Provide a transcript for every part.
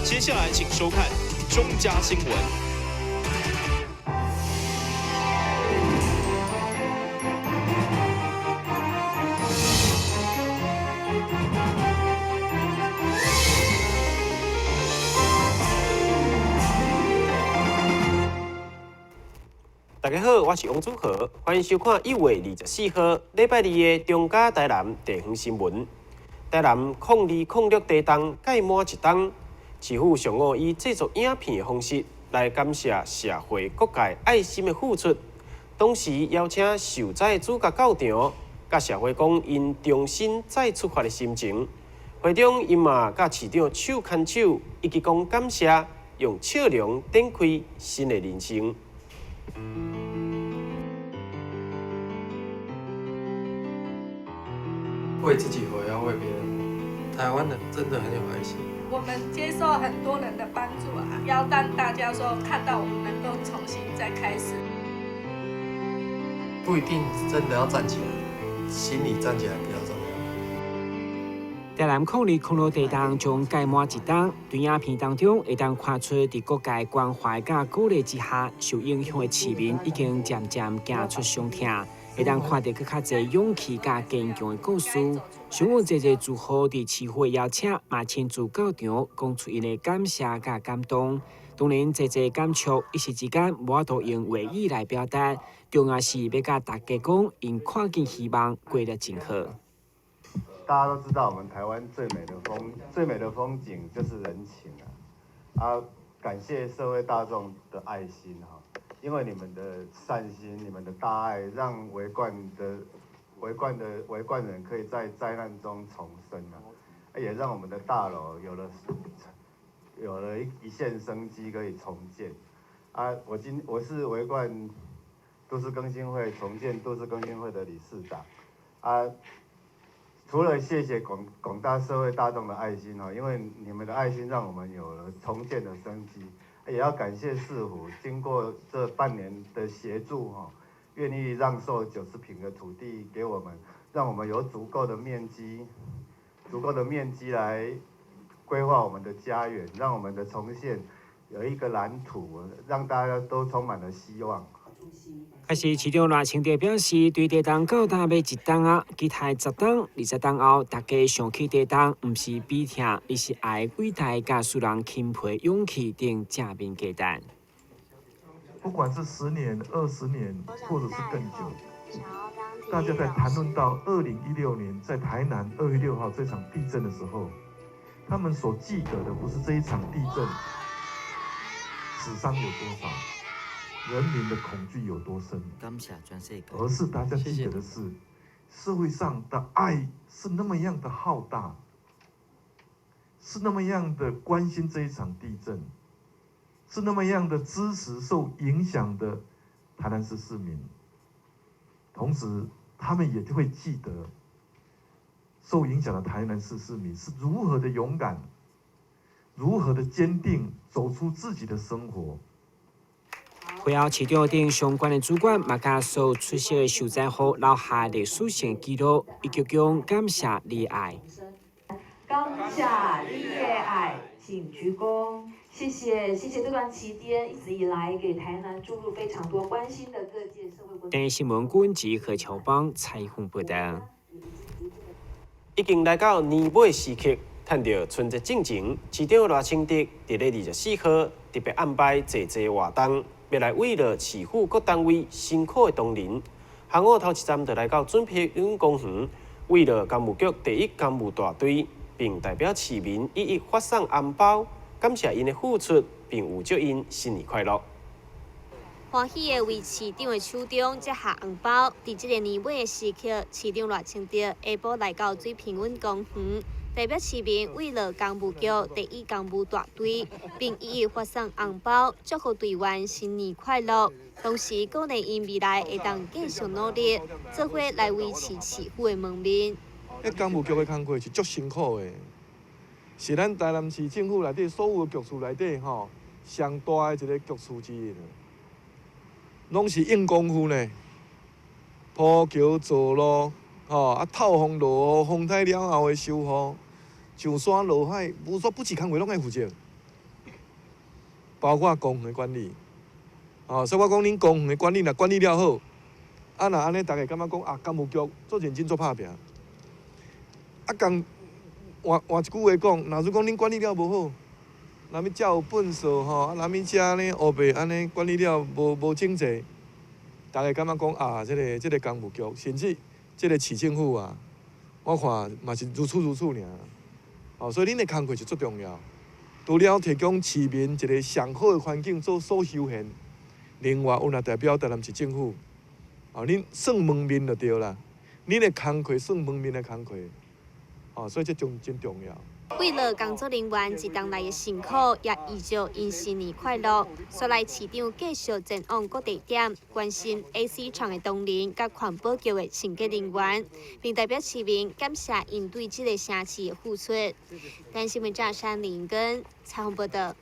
接下來請收看中嘉新聞。大家好，我是王祖豪，歡迎收看1月24號禮拜二的中嘉台南地方新聞。台南0206地動蓋滿一冬，市府上午以製作影片的方式來感謝社會各界愛心的付出，同時邀請受災主角到場，佮社會講𪜶重新再出發的心情。會中𪜶嘛佮市長手牽手，一起講感謝，用笑容展開新的人生。為自己活，要為別人活。台灣人真的很有愛心。我們接受很多人的幫助啊，要讓大家說看到我們能夠重新再開始。不一定真的要站起來，心裡站起來比較重要。台南0206地動將蓋滿一冬，對影片當中會當看出，佇各界關懷佮鼓勵之下，受影響的市民已經漸漸行出傷痛，會當看著閣較濟勇氣佮堅強的故事。上午濟濟住戶佇市府的邀請，嘛親自到場，講出𪜶的感謝佮感動。當然，濟濟感觸，一時之間無法度用話語來表達。重要是欲佮大家講，𪜶看見希望，過得真好。大家都知道，我們台灣最美的風景就是人情啊！啊，感謝社會大眾的愛心哈，因為你們的善心、你們的大愛，讓維冠人可以在災難中重生啊！也讓我們的大樓有了一線生機，可以重建。啊，我是維冠都市更新會重建都市更新會的理事長啊。除了謝謝廣大社會大眾的愛心哦，因為你們的愛心讓我們有了重建的生機，也要感謝市府經過這半年的協助哈，願意讓售90坪的土地給我們，讓我們有足夠的面積來規劃我們的家園，讓我們的重建有一個藍圖，讓大家都充滿了希望。可是市長賴清德表示，對地動到今欲一冬啊，期待10冬、20冬後，大家想起地動，毋是悲痛，而是愛偉大佮使人欽佩勇氣等正面價值。不管是10年、20年，或者是更久，大家在談論到2016年在台南2月6號這場地震的時候，他們所記得的不是這一場地震死傷有多少，人民的恐懼有多深，而是大家記得的是，社會上的愛是那麼樣的浩大，是那麼樣的關心這一場地震，是那麼樣的支持受影響的台南市市民。同時，他們也就會記得受影響的台南市市民是如何的勇敢，如何的堅定，走出自己的生活。會後，市長等相關的主管嘛，佮所有出席的受災戶留下歷史性記錄，以及講感謝你的愛。感謝你的愛，請鞠躬。謝謝，謝謝這段期間一直以來給台南注入非常多關心的各界社會。電視新聞君及何秋邦採訪報道。已經來到年尾時刻，趁著春節進前，市長賴清德佇咧24號特別安排濟濟活動，欲來慰勞市府各單位辛苦的同仁。下午頭一站就來到准平允公園，慰勞工務局第一工務大隊，並代表市民一一發送紅包，感謝𪜶的付出，並預祝𪜶新年快樂。歡喜的為市長的手中接下紅包，佇這個年尾的時刻，市長賴清德下晡來到水平穩公園，代表市民慰勞工務局第一工務大隊，並一一發送紅包，祝福隊員新年快樂。同時鼓勵𪜶未來會當繼續努力，做伙來維持市府的門面。彼工務局的工課是足辛苦的，是咱台南市政府內底所有的局處內底吼，上大的一個局處之一。攏是硬功夫呢，鋪橋造路，吼啊透風落雨，風颱了後的修護，上山落海，無所不至工課攏愛負責。包括公園的管理。哦，所以我講恁公園的管理若管理了好，啊若按呢，逐家感覺講啊，工務局做認真做拍拚。啊，共換換一句話講，若是講恁管理了無好，若欲遮有糞掃吼，啊，若欲遮呢烏白按呢管理了無無整齊，逐家感覺講啊，這個工務局，甚至這個市政府啊，我看嘛是如此如此爾。哦，所以恁的工課是足重要。除了提供市民一個上好的環境做所休閒，另外，阮也代表台南市政府，哦，恁算門面就對啦，恁的工課算門面的工課，哦，所以這種真重要。為了工作人員這冬來的辛苦，也預祝𪜶新年快樂。紲來市長繼續前往各地點，關心 AC 廠的同仁佮環保局的清潔人員，並代表市民感謝𪜶對這个城市的付出。台新聞記者林根採訪報道。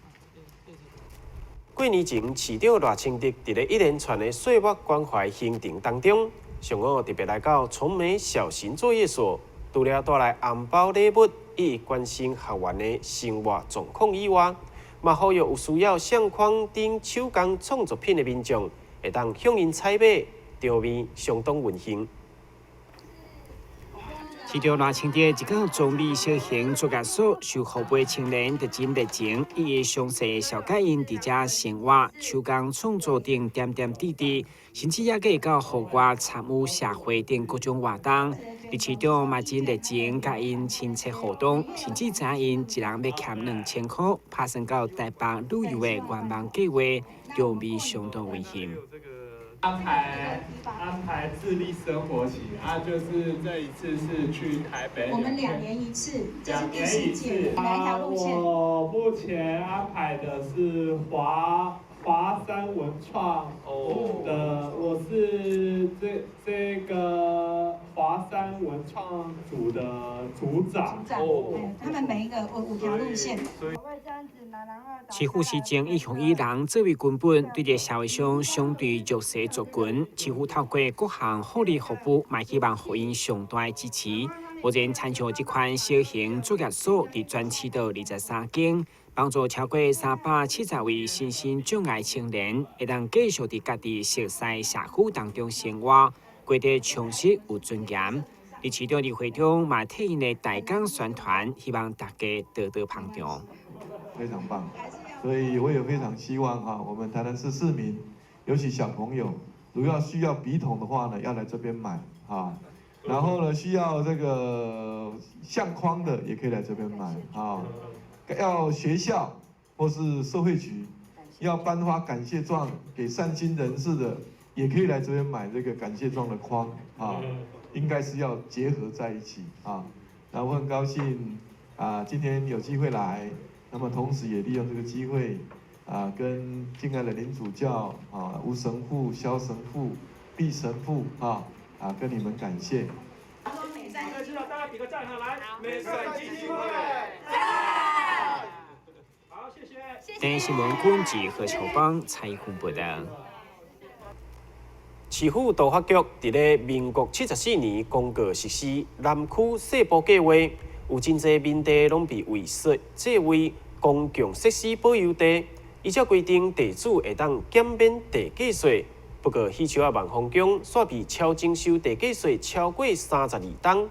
過年前，市長賴清德佇咧一連串的歲末關懷行程當中，上午特別來到崇美小型作業所，除了帶來紅包禮物，以及關心學員的生活狀況以外，嘛呼籲有需要相框等手工創作品的民眾，會當向𪜶採買，場面相當溫馨。市長賴清德一到崇美小型作業所受服務青年就真熱情，一一詳細紹介𪜶佇遮生活、手工創作等點點滴滴，甚至也閣會到戶外參與社會等各種活動。佇市長嘛真熱情，佮𪜶親切互動，甚至知影𪜶一人欲欠2000箍，拍算到台北旅遊的願望計劃，場面相當溫馨。安排自立生活期啊，就是這一次是去台北。我們2年一次，這是第四屆，哪一條路線？我目前安排的是華華山文創的，我是這個華山文創組的組長。哦，他們每一個有五條路線。市府施政一向以人作為根本，對這社會上相對弱勢族群，市府透過各項福利服務，嘛希望予𪜶上大的支持。目前親像這款小型作業所，佇全市都23間，幫助超過370位身心障礙青年，會當繼續佇家己熟悉社區當中生活，過得充實有尊嚴。佇市長佇會中嘛替𪜶的大港宣傳，希望大家多多捧場。非常棒，所以我也非常希望哈，我們台南市市民，尤其小朋友，如果要需要筆筒的話呢，要來這邊買哈。然後呢，需要這個相框的，也可以來這邊買啊。要學校或是社會局要頒發感謝狀給善心人士的，也可以來這邊買這個感謝狀的框啊。應該是要結合在一起啊。那我很高興啊，今天有機會來。那麼同時也利用這個機會，啊，跟敬愛的林主教啊、吳神父、蕭神父、畢神父啊，啊，跟你們感謝。大家比個讚哈，來，美善基金會，好，謝謝。電視新聞管治何秋邦採訪報道。市府都發局佇咧民國74年公告實施南區細部計畫，有真濟民地攏被劃設作為公共設施保有地，依照規定，地主會當減免地價稅。不過，許樹仔萬豐鄉煞被超徵收地價稅超過32冬。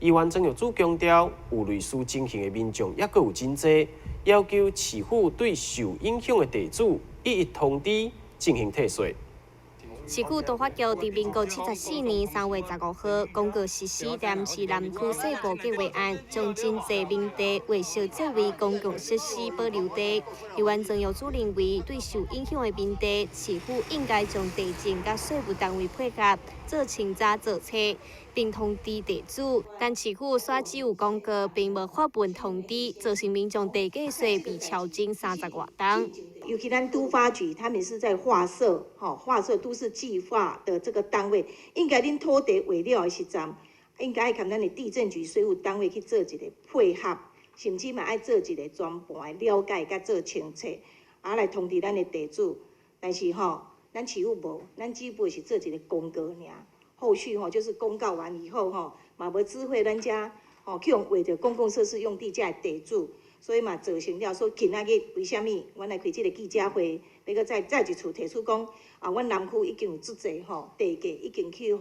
議員曾玉珠強調，有類似情形的民眾猶閣有真濟，要求市府對受影響的地主一一通知進行退稅。市區都發局佇民國74年3月15號公告實施台南市南區細部計劃案，將真濟民地劃設作為公共設施保留地。議員曾玉珠認為，對受影響的民地，市府應該將地政佮稅務單位配合，做清查做冊，並通知地主。但市府煞只有公告，並無發文通知，造成民眾地價稅被超徵30外冬。尤其咱都發局，他們是在劃設，吼劃設都市計劃的這個單位，應該恁土地劃了的時陣，應該愛佮咱的地政局、稅務單位去做一個配合，甚至嘛愛做一個全盤的了解，佮做清冊，啊來通知咱的地主。但是吼，咱市府無，咱只不過是做一個公告爾。後續吼就是公告完以後吼，嘛無知會咱遮吼去予劃著公共設施用地遮的地主。所以嘛造成了說今仔日為啥物阮來開這个記者會，欲閣再再一次提出講啊，阮南區已經有足濟吼地價已經去予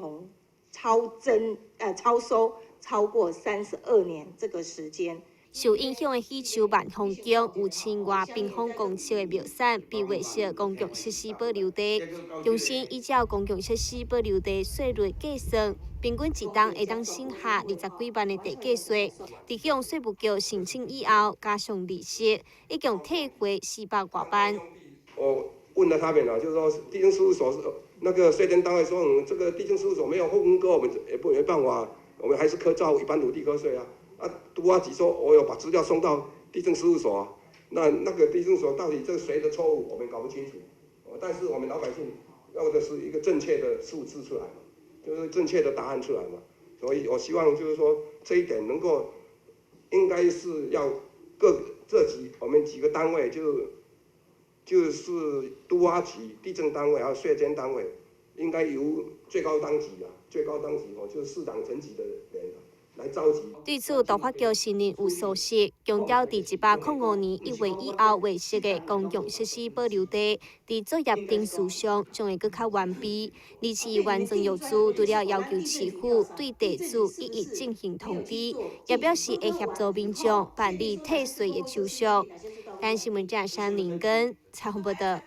超徵超收超過32年這個時間。受影響的喜樹萬豐宮有千外平方公尺的廟產被劃設公共設施保留地，中心依照公共設施保留地稅率計算，平均一棟會當省下20幾萬的地價稅。佇向稅務局申請以後，加上利息，一共退回400外萬。我問了他們啦，就是說地政事務所那個稅捐單位說，這個地政事務所沒有分割，我們也不沒辦法，我們還是課照一般土地課稅啊。啊，都發局說，我有把資料送到地政事務所，那個地政所到底這誰的錯誤，我們搞不清楚。但是我們老百姓要的是一個正確的數字出來嘛，就是正確的答案出來嘛。所以我希望就是說這一點能夠，應該是要各這幾我們幾個單位就是都發局、地政單位還有稅捐單位，應該由最高當級啊，最高當級哦，就是市長層級的人來召集。對此，都發局承認有疏失，強調佇105年1月以後劃設的公共設施保留地，佇作業程序上將會閣較完備。而且原裝業主除了要求市府對地主一一進行通知，也表示會協助民眾辦理退稅的手續。台新聞記者林根採訪報道。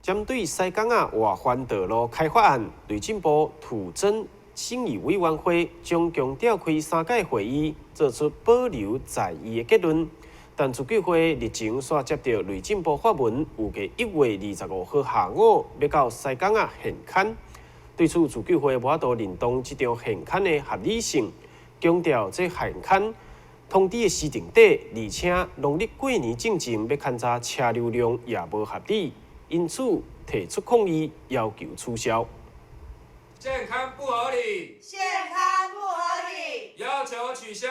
針對西港仔外環道路開發案，內政部土增審議委員會總共召開三屆會議，做出保留再議的結論。但自救會日前煞接著內政部發文，預計1月25號下午欲到西港仔現勘。對此，自救會無法度認同這場現勘的合理性，強調這現勘通知的時程短，而且農曆過年進前欲勘查車流量也無合理，因此提出抗議，要求取消。現勘不合理，現勘不合理，要求取消。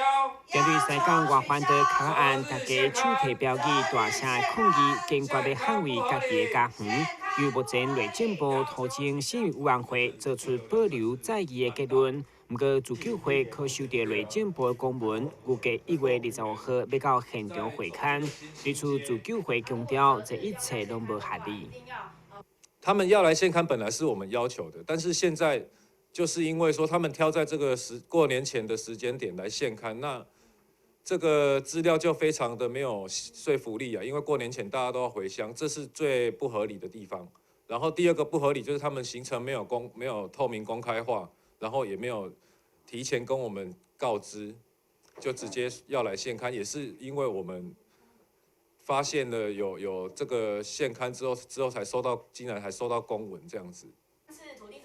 針對西港外環道開發案，大家手提標語大聲抗議，堅決欲捍衛家己的家園。由目前內政部土政審議委員會做出保留再議的結論。毋過自救會可收著內政部的公文，預計1月25號欲到現場會勘。對此，自救會強調，這一切攏無合理。他們要來現勘本來是我們要求的，但是現在就是因為說他們挑在這個時過年前的時間點來現勘，那這個資料就非常的沒有說服力啊，因為過年前大家都要回鄉，這是最不合理的地方。然後第二個不合理就是他們行程沒有透明公開化，然後也沒有提前跟我們告知，就直接要來現勘，也是因為我們發現了有這個現勘之後才收到，竟然還收到公文這樣子。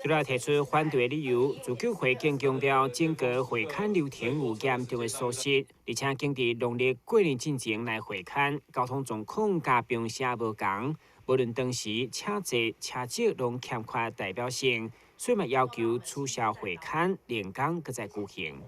除了提出反對的理由，自救會更強調整個會勘流程有嚴重的疏失，而且堅持農曆過年進前來會勘，交通狀況佮平時無仝，無論當時車濟車少，攏欠缺代表性，所以嘛要求取消會勘，另工閣再舉行。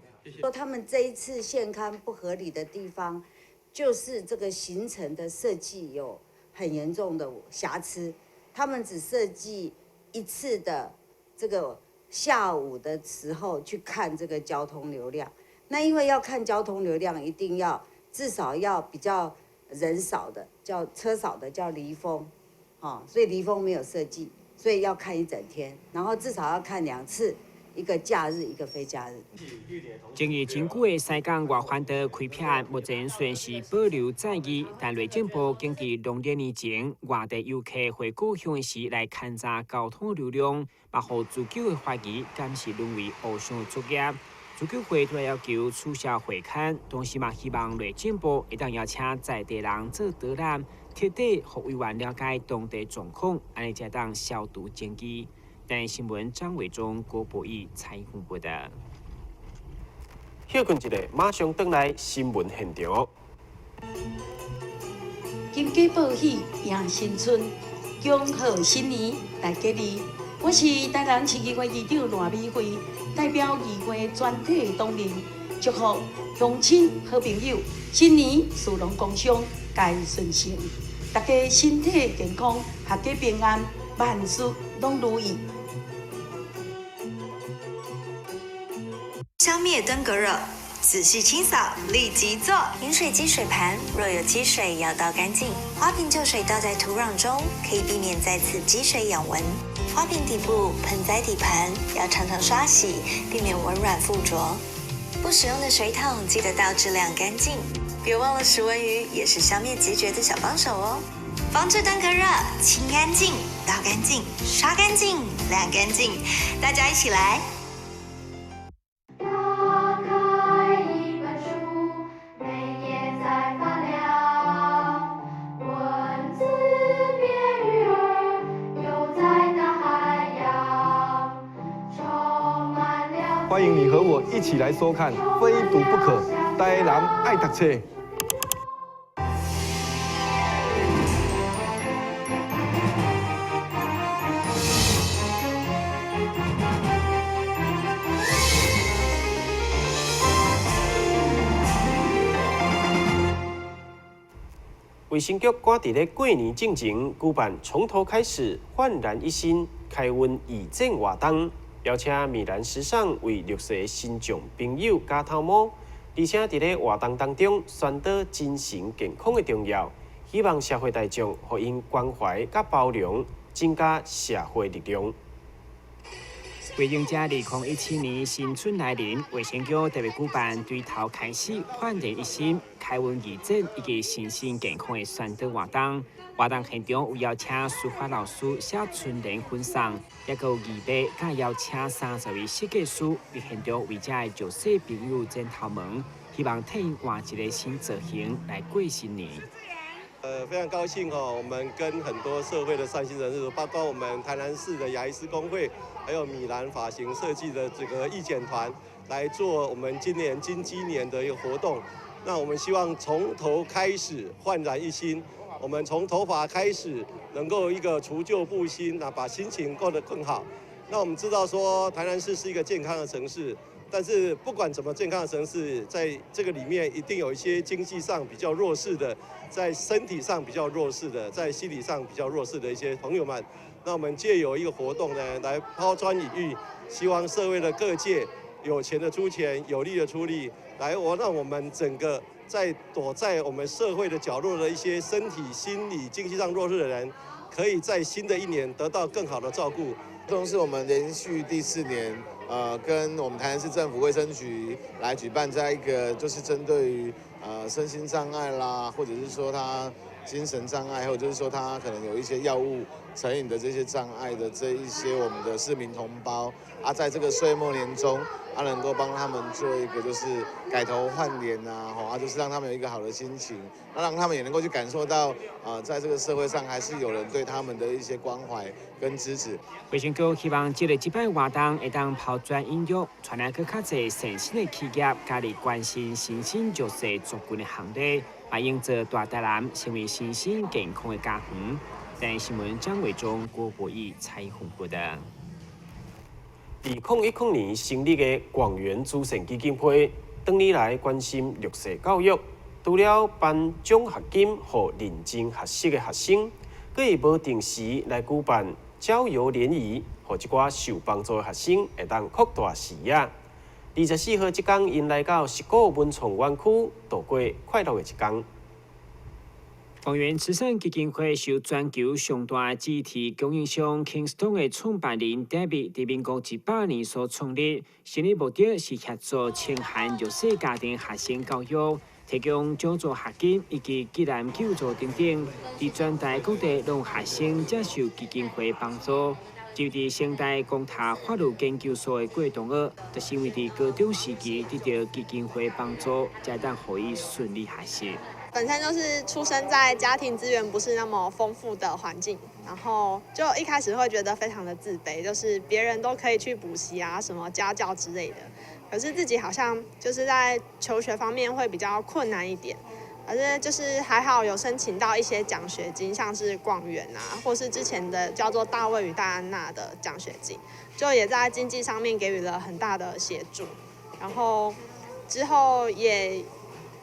說他們這一次現勘不合理的地方，就是這個行程的設計有很嚴重的瑕疵，他們只設計一次的這個下午的時候去看這個交通流量，那因為要看交通流量，一定要至少要比較人少的，叫車少的叫離峰，所以離峰沒有設計，所以要看一整天，然後至少要看兩次。一個假日，一個非假日。爭議真久的西港外環道開闢案，目前雖然是保留再議，但內政部堅持農曆年前外地遊客回故鄉的時來勘查交通流量，嘛予自救會懷疑敢是淪為烏箱作業。自救會都要求取消會勘，同時嘛希望內政部會當邀請在地人做導覽，徹底予委員了解當地狀況，按呢才當消除爭議。台新聞張偉忠、郭博義採訪報道。歇睏一下，馬上轉來新聞現場。金雞報喜迎新春，恭賀新年大吉利。我是台南市議會議長賴美惠，代表議會全體同仁，祝福鄉親好朋友新年事攏工商皆順遂，大家身體健康，闔家平安，萬事攏如意。消滅登革熱，仔细清扫，立即做。饮水机水盘若有积水，要倒干净。花瓶旧水倒在土壤中，可以避免再次积水养蚊。花瓶底部、盆栽底盘要常常刷洗，避免蚊卵附着。不使用的水桶记得倒置晾干净。别忘了食蚊鱼也是消灭孑孓的小帮手哦。防治登革热，清干净，倒干净，刷干净，晾干净，大家一起来。打开一本书，每页在发亮，文字变鱼儿，游在大海洋，充满了。欢迎你和我一起来收看《非读不可》，台南爱读册。卫生局赶伫咧过年进前举办从头开始焕然一新开运义诊活动，邀请米兰时尚为弱势身障朋友剪头毛，而且伫咧活动当中宣导精神健康的重要，希望社会大众予𪜶关怀佮包容，增加社会力量。为迎接2017年新春来临，卫生局特别举办对头开始焕然一新、开运义诊以及身心健康的宣导活动。活动现场有邀请书法老师写春联分送，也阁有义卖，佮邀请30位设计师伫现场为遮的弱势朋友剪头毛，希望替𪜶换一个新造型来过新年。非常高兴哦，我们跟很多社会的善心人士，包括我们台南市的牙医师公会，还有米兰发型设计的这个义剪团，来做我们今年金鸡年的一个活动。那我们希望从头开始焕然一新，我们从头发开始，能够一个除旧布新，那把心情过得更好。那我们知道说，台南市是一个健康的城市。但是不管怎么健康的城市，在这个里面一定有一些经济上比较弱势的，在身体上比较弱势的，在心理上比较弱势的一些朋友们。那我们借由一个活动呢，来抛砖引玉，希望社会的各界有钱的出钱，有力的出力，来我让我们整个在躲在我们社会的角落的一些身体、心理、经济上弱势的人，可以在新的一年得到更好的照顾。这是我们连续第4年，跟我们台南市政府卫生局来举办这样一个，就是针对于身心障碍啦，或者是说他精神障碍，或者是说他可能有一些药物成瘾的这些障碍的这一些我们的市民同胞啊，在这个岁末年终啊，能够帮他们做一个就是改头换脸啊，吼啊，就是让他们有一个好的心情，那让他们也能够去感受到啊，在这个社会上还是有人对他们的一些关怀跟支持。卫生局希望这个这摆活动会当抛砖引玉，带来阁较济善心的企业加入关心身心弱势族群的行列，嘛营造大台南成为身心健康的家园。台新闻张伟忠、郭博义采访报道。2010年成立的广元慈善基金会，多年来关心弱势教育，除了颁奖学金予认真学习的学生，阁会无定时来举办郊游联谊，予一寡受帮助的学生会当扩大视野。24号这天，𪜶来到十鼓文创园区，度过快乐的一天。广元慈善基金会受全球上大的主题供应商 Kingston 的创办人 David 伫民国100年所创立，成立目的是协助清寒弱势家庭学生教育，提供奖助学金以及急难救助等等。伫全台各地，拢有学生接受基金会帮助。就伫成大光塔法律研究所的郭同学，就是因为伫高中时期得到基金会帮助，才当予伊顺利学习。本身就是出生在家庭资源不是那么丰富的环境，然后就一开始会觉得非常的自卑，就是别人都可以去补习啊，什么家教之类的，可是自己好像就是在求学方面会比较困难一点。可是就是还好有申请到一些奖学金，像是广元啊，或是之前的叫做大卫与戴安娜的奖学金，就也在经济上面给予了很大的协助。然后之后也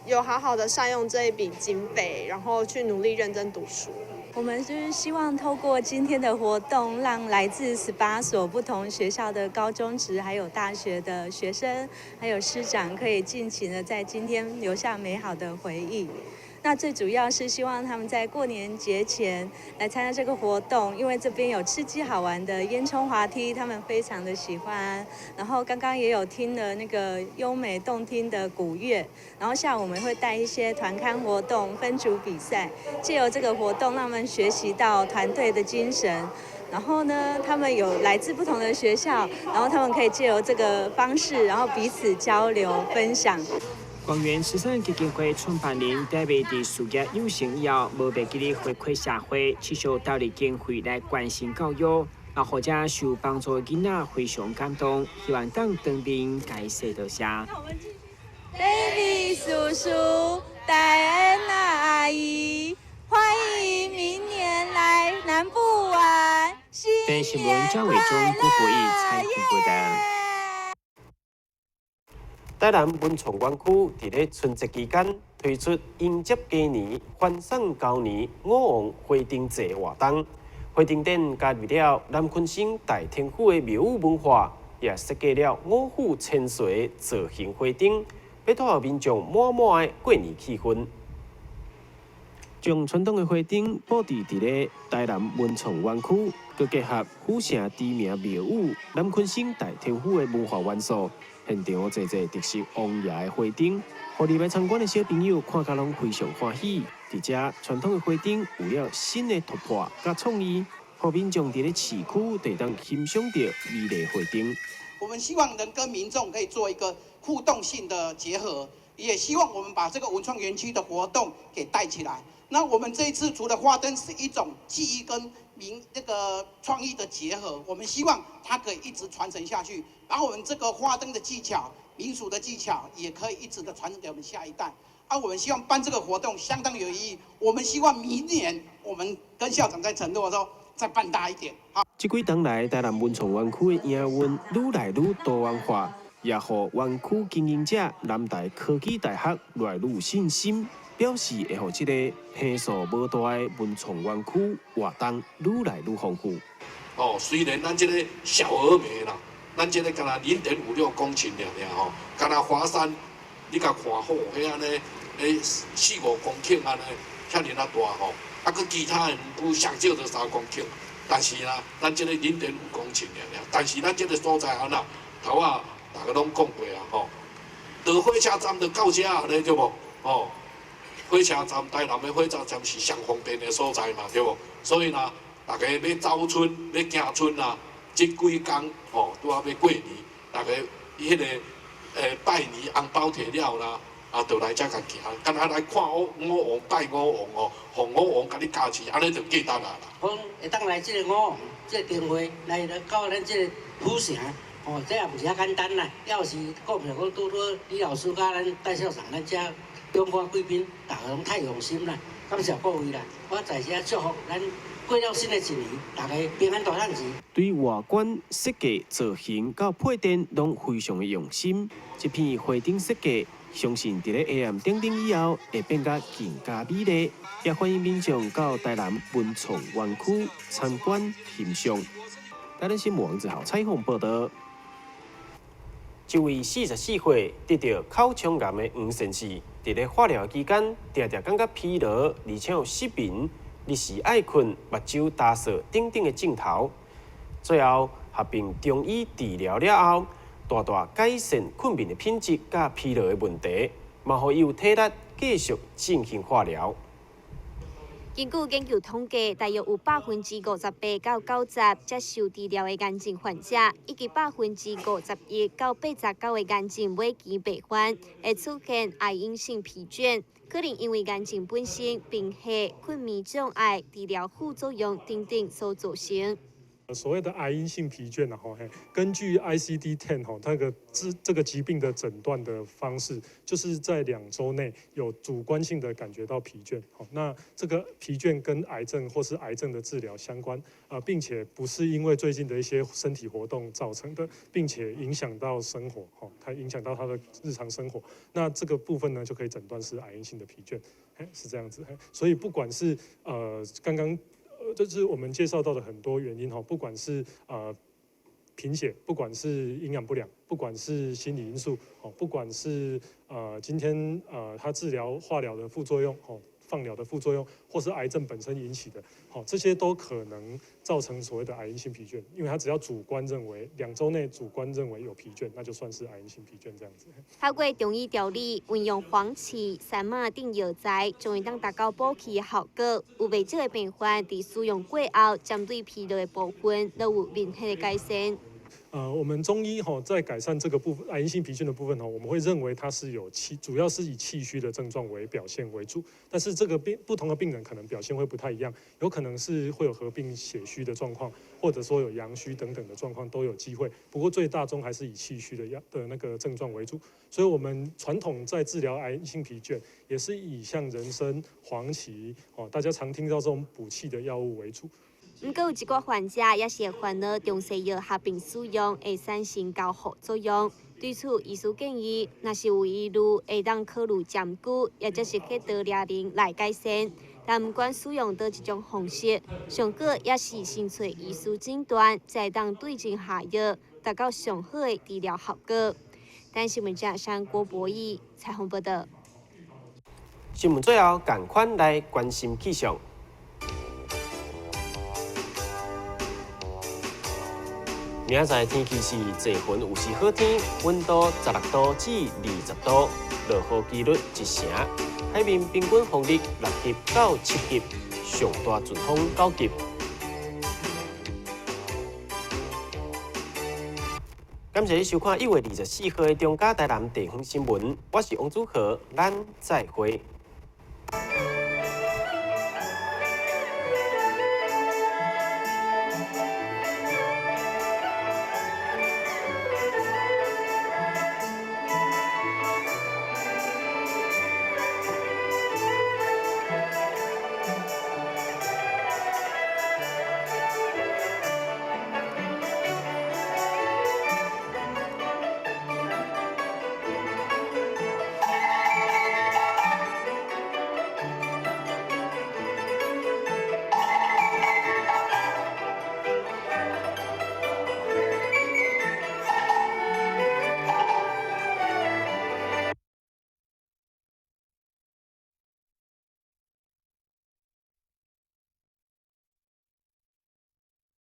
有好好的善用这一笔经费，然后去努力认真读书。我們就是希望透過今天的活動，讓來自18所不同學校的高中職還有大學的學生，還有師長，可以盡情的在今天留下美好的回憶。那最主要是希望他們在過年節前來參加這個活動，因為這邊有刺激好玩的煙囪滑梯，他們非常的喜歡。然後剛剛也有聽了那個優美動聽的鼓樂，然後下午我們會帶一些團康活動、分組比賽，借由這個活動，讓他們學習到團隊的精神。然後呢，他們有來自不同的學校，然後他們可以借由這個方式，然後彼此交流分享。廣源慈善基金會創辦人戴維佇事業有成以後，無袂記得回饋社會，持續投入經費來關心教育，也予遮受幫助的囡仔非常感動，希望當當面共伊說多謝。 David 叔叔、戴安娜阿姨，歡迎明年來南部玩。新年快樂！郭國義採訪報道。台南文創園區佇咧春節期間推出迎接雞年、歡送猴年五王花燈節活動。花燈展加入了南鯤鯓大天府的廟宇文化，也設計了五虎千歲造型花燈，欲帶予民眾滿滿的過年氣氛。將傳統的花燈布置佇咧台南文創園區，閣結合府城知名廟宇南鯤鯓大天府的文化元素。現場濟濟特色王爺的花燈，予入來參觀的小朋友看甲攏非常歡喜。佇遮傳統的花燈有了新的突破佮創意，予民眾佇咧市區就會當欣賞著美麗花燈。我們希望能跟民眾可以做一個互動性的結合，也希望我們把這個文創園區的活動給帶起來。那我們這一次除了花燈是一種技藝跟民那個創意的結合，我們希望它可以一直傳承下去，把我們這個花燈的技巧、民俗的技巧，也可以一直的傳承給我們下一代。啊，我們希望辦這個活動相當有意義。我們希望明年我們跟校長在承諾說，再辦大一點。好，這幾冬來，台南文創園區的營運愈來愈多元化，也予園區經營者南台科技大學愈來愈有信心。表示會予這个坪數無大的文創園區活動愈來愈豐富。哦，雖然咱這个小而美啦，咱這个敢若0.56公頃爾爾吼，敢若華山，你共看好，彼按呢，欸四五公頃按呢，遐爾仔大吼，啊，閣其他的園區上少都3公頃，但是啦，咱這个0.5公頃爾爾，但是咱這个所在按怎，頭仔逐家攏講過啊吼，到火車站就到遮按呢對無？哦。火車站，台南的火車站是上方便的所在嘛，對無？所以呢，逐家欲走春、欲行春啊，這幾工吼，拄仔欲過年，逐家彼个拜年紅包提了啦，啊，就來遮共行，敢若來看五五王拜五王哦，予五王共你加持，按呢就價值啊啦。講會當來這个五王這个燈會來來到咱這个府城，哦，這也毋是遐簡單啦。要是股票講拄拄李老師佮咱戴校長咱遮。中華貴賓，逐家攏太用心啦，感謝各位啦！我在遮祝福咱過了新的一年，逐家平安大趁錢。對外觀設計造型到配電攏非常的用心，這片花燈設計，相信佇咧下暗點燈以後，會變甲更加美麗。也歡迎民眾到台南文創園區參觀欣賞。台南新聞王子豪採訪報道。一位44歲得著口腔癌的黃先生，佇咧化療期間，定定感覺疲勞，而且有失眠，日時愛睏、目睭焦澀等等的症頭。最後合併中醫治療了後，大大改善睏眠的品質佮疲勞的問題，嘛予伊有體力繼續進行化療。根據研究統計，大約有58%到90%接受治療的癌症患者，以及51%到89%的癌症尾期病患，會出現癌因性疲倦，可能因為癌症本身、病化、睏眠障礙、治療副作用等等所造成。所謂的癌因性疲倦啊，吼，根據 ICD-10 吼，它個這個疾病的診斷的方式，就是在2週內有主觀性的感覺到疲倦，吼，那這個疲倦跟癌症或是癌症的治療相關，啊，並且不是因為最近的一些身體活動造成的，並且影響到生活，吼，它影響到他的日常生活，那這個部分呢，就可以診斷是癌因性的疲倦，嘿，是這樣子，所以不管是剛剛。就是我們介紹到的很多原因吼，不管是貧血，不管是營養不良，不管是心理因素，哦，不管是今天他治療化療的副作用，哦，放療的副作用，或是癌症本身引起的，好，這些都可能造成所謂的癌因性疲倦，因為他只要主觀認為2週內主觀認為有疲倦，那就算是癌因性疲倦這樣子。透過中醫調理，運用黃芪、三麻等藥材，將會當達到補氣的效果。有袂少的病患佇使用過後，針對疲勞的部分，都有明顯的改善。我們中醫吼在改善這個部分癌因性疲倦的部分吼，我們會認為它是有氣，主要是以氣虛的症狀為表現為主。但是這個病不同的病人可能表現會不太一樣，有可能是會有合併血虛的狀況，或者說有陽虛等等的狀況都有機會。不過最大宗還是以氣虛的那個症狀為主。所以，我們傳統在治療癌因性疲倦，也是以像人參、黃芪哦，大家常聽到這種補氣的藥物為主。毋過有一寡患者也是會煩惱中西藥合併使用會產生交互作用。對此，醫師建議，若是有疑慮，會當考慮針灸，抑者是去刀療靈來改善。但毋管使用佗一種方式，上好也是先揣醫師診斷，才會當對症下藥，達到上好的治療效果。台視新聞記者郭博義採訪報導。新聞最後，仝款來關心氣象。明仔載天氣是濟雲有時好天，溫度16度至20度，落雨機率1成。海面平均風力6級到7級，上大陣風9級。感謝你收看1月24號的中嘉台南地方新聞，我是王祖豪，咱再會。